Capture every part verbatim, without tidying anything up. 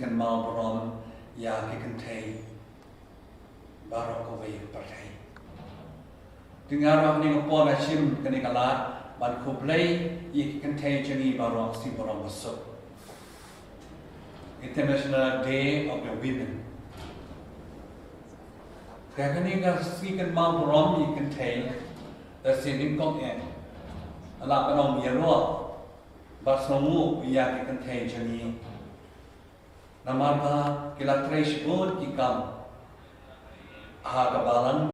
kynmaw burom ïa ki kynthei baroh kawei ka pyrthei. Te nga ruh ha kane ka por nga shim kane ka lad ban khublei ïa ki kynthei jong ngi baroh, sngi burom basuk, International Day of the Women. Te ha kane ka sngi kynmaw burom ïa ki kynthei, te shisien nyngkong eh nga lah ban ong ïa ruh, bad sngewnguh ïa ki kynthei jong ngi. Namar ba ki la trei shibun ki kam ha ka balang.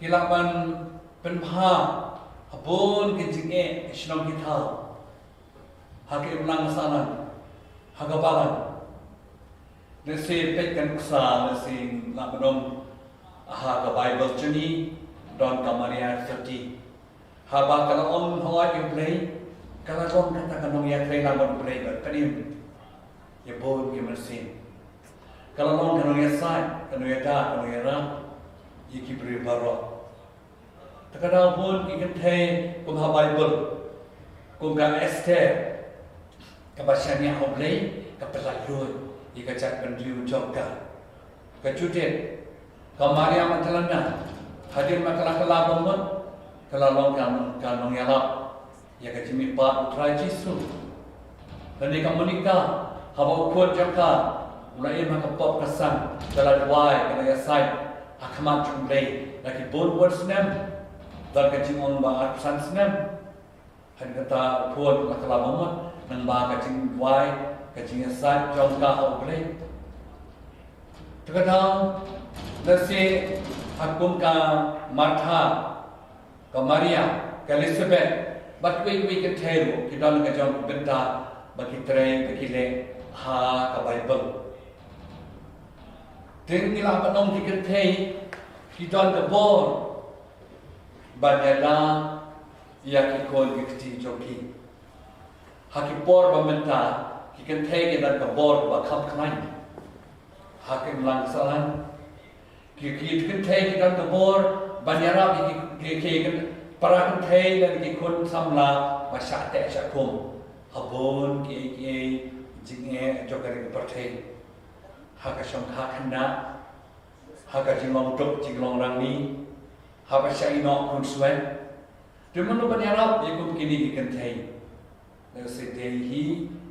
Ki lah ban pynbha ha bun ki jingeh shnong ki thaw, ha ka imlang sahlang, ha ka balang. Lehse peit ka nuksa, lehse lah ban ong ha ka Baibl jong ngi don ka Maria Thirty. Haba ka la ong hooid ïa U Blei, ka la long kata ka nongïatreilang bad U Blei bad pynim ïa bun ki mynsiem. Ka la long ka nongïasaid, ka nongïada, ka nongïarap ïa ki briew baroh. Te ka daw bun ki kynthei kum ha Baibl, kum ka Esther, kaba shaniah ha U Blei, ka pyllait luid ïa ka jaitbynriew jong ka. Ka Judith, ka Maria Magdalena, hadien ba ka la kylla ba mut, ka la long ka, ka nongïarap ïa ka jingmihpat U Trai Jisu. Lane ka Monica, haba u khun jong ka u la im ha ka pop ka san, ka la duwai, ka la ïasaid ha khmat jong U Blei la ki bun bun snem, don ka jingong ba arphew san snem. Hadien kata u khun la kylla ba mut, namar ka jingduwai, ka jingïasaid jong ka ha U Blei. Te ka daw, lehse ha kum ka Martha, ka Maria, ka Elizabeth, bad kiwei kiwei ki kynthei ruh ki don ka jong ka bynta ba ki trei ba ki leh ha ka Baibl. Te ngi lah ban ong ki kynthei ki don ka bor ban ïada ïa ki khun ki kti jong ki. Ha ki por ba mynta ki kynthei ki don ka bor ba kham khlaiñ ha ka imlang sahlang. Ki, ki kynthei ki don ka bor ban ïarap ïa ki, ki, ki, ki para kynthei lane ki khun samla ba shah teh shah kum ha bun kiei kiei jingeh jong ka ri ka pyrthei. Ha ka shongkha khynnah, ha ka jinglong duk jinglong rangli, haba shah ïehnoh khunswet. Te mano ban ïarap ïa kum kine ki kynthei? Lehse dei hi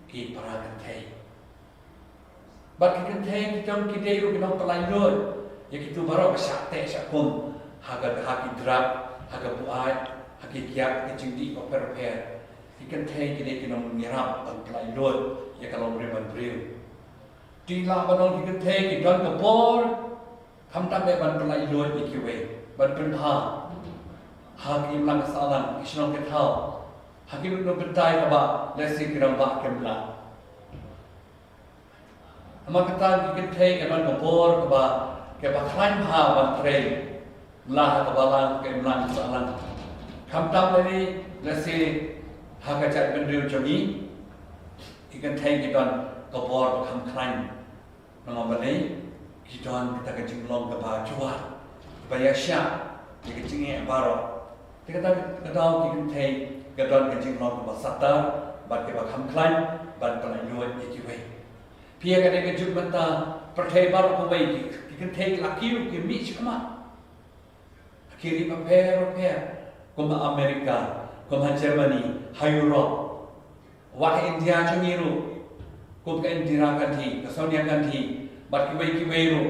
ki para kynthei. Bad ki kynthei ki jong ki dei ruh ki nongpynlait luid ïa kito baroh ba shah teh shah kum ha ka, ha ki drug, ha ka buaid, ha ki kiad, ha ki jingdih bapher bapher. Ki kynthei ki dei ki nongïarap ban pynlait luid ïa ka longbriew manbriew. Te lah ban ong ki kynthei ki don ka bor, khamtam eh ban pynlait luid ïa kiwei, ban pynbha ha ki imlang sahlang, ki shnong ki thaw, ha ki lut nongpyntai kaba lehse ki rangbah kim lah. Namar kata ki kynthei ki don ka bor kaba, kaba khlaiñ bha ban trei la ha ka balang, ka imlang sahlang. Khamtam lane lehse ha ka jaitbynriew jong ngi, ki kynthei ki don ka bor ba kham khlaiñ. Namar balei? Ki don kata ka jinglong kaba jwar, kaba ïaishah ïa ka jingeh baroh. Te kata ka daw ki kynthei ka don ka jinglong kaba satar bad kaba kham khlaiñ ban pynlait luid ïa kiwei. Phi ïa ka dei ka juk mynta pyrthei baroh kawei ki, ki kynthei ki la kiew ki mih shakhmat ha ki ri bapher bapher, kum ha America, kum ha Germany, ha Europe, wat ha India jong ngi ruh, kum ka Indira Gandhi, ka Sonia Gandhi, bad kiwei kiwei ruh.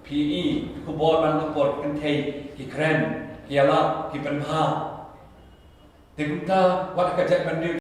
Phi i, ki khubor man ka por, ki kynthei ki kren, ki ïalap, ki pynbha. Te kumta wat ha ka jaitbynriew